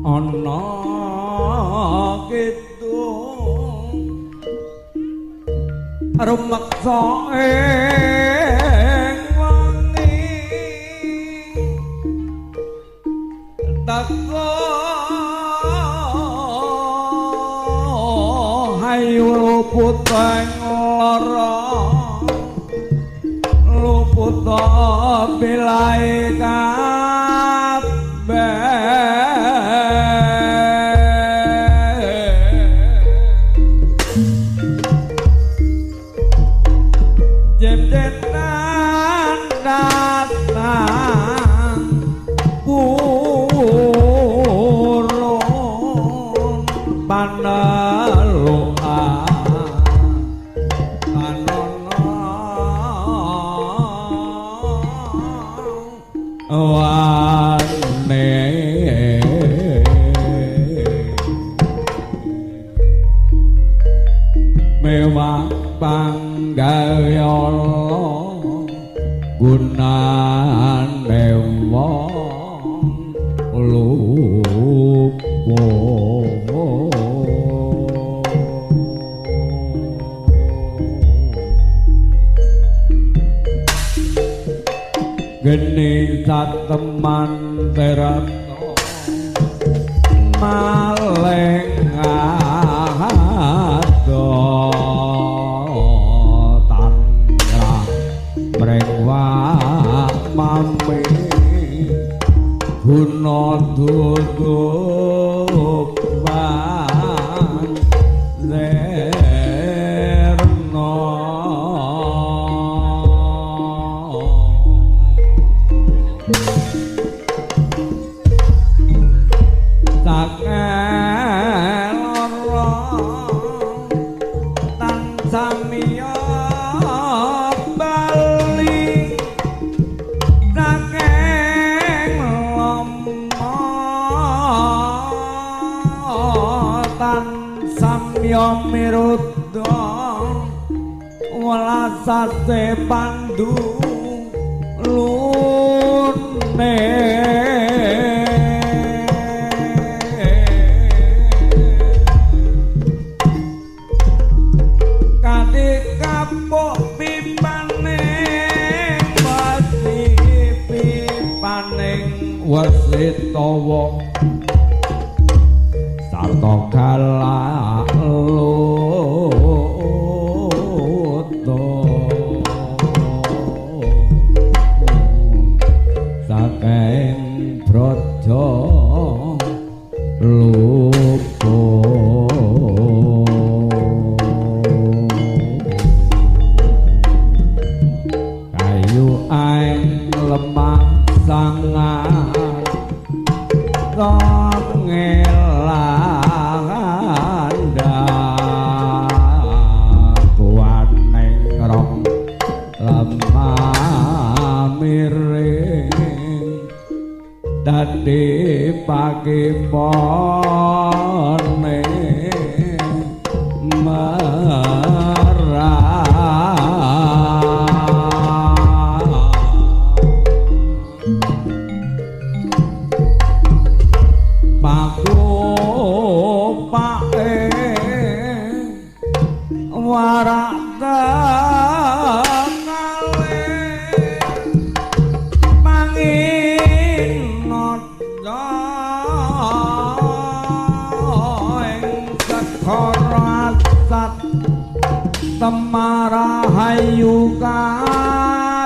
Ana kidung rumeksa ing wengi teko hayu luput ing lara luput bilae kabeh. Jem-jetan datang purun panelukan kanono wane mewah panggawe Allah gunane wong lupa. Geni sateman terato maleng ado tangra mrengwak mami guna dudupan lerna. Mirudha welasase pandu lune kate kapuk pipaning wesi pipaning wesi tawa sarta galak luto saking braja lupa kayu aeng lemah sangat dadi pakipone merah paku pake warak Temarahayu kabeh.